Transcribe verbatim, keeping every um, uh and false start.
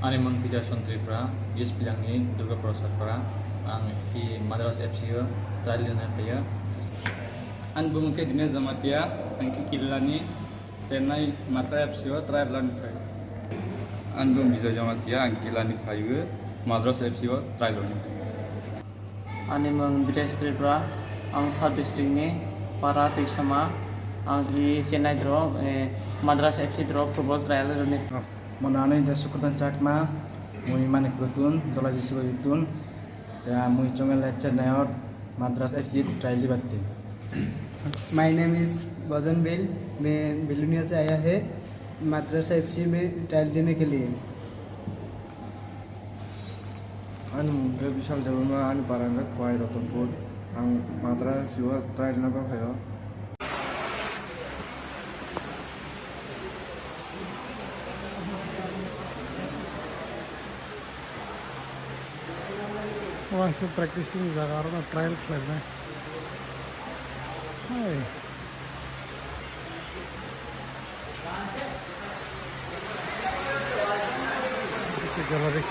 Ani mung Peterson Tripura, East Pilangni Durgapur Sarpara. Ang i Madras F C o trial rina phaio. Ani bumung khe Dinesh Jamatia, ang khe Keralani Chennai Madras F C o trial rina phaio. Ani bumung Bijoy Jamatia, ang Keralani phaio Madras F C o trial rina phaio. Ani mung Dinesh Tripura, ang South District ni Para Tuisama, ang i Chennai dro, eh, Madras F C dro football trial rina. Mano ani de Sukurdan Chakma, mui Manik Platoon, Dola District Platoon, te mui chonge le Chennai or Madras F C trial di batti. My name is Bhajan Bel, मैं बिलोनिया से आया है, मद्रास एफसी में ट्रायल देने के लिए। Ani mung khe Bishal Debbarma, ani para wngkha Khowai Ratanpur. Ang Madras F C o trial rina phaio. Uansuk practicing jaga, aro no trial khlainai. Hai. This is gallery.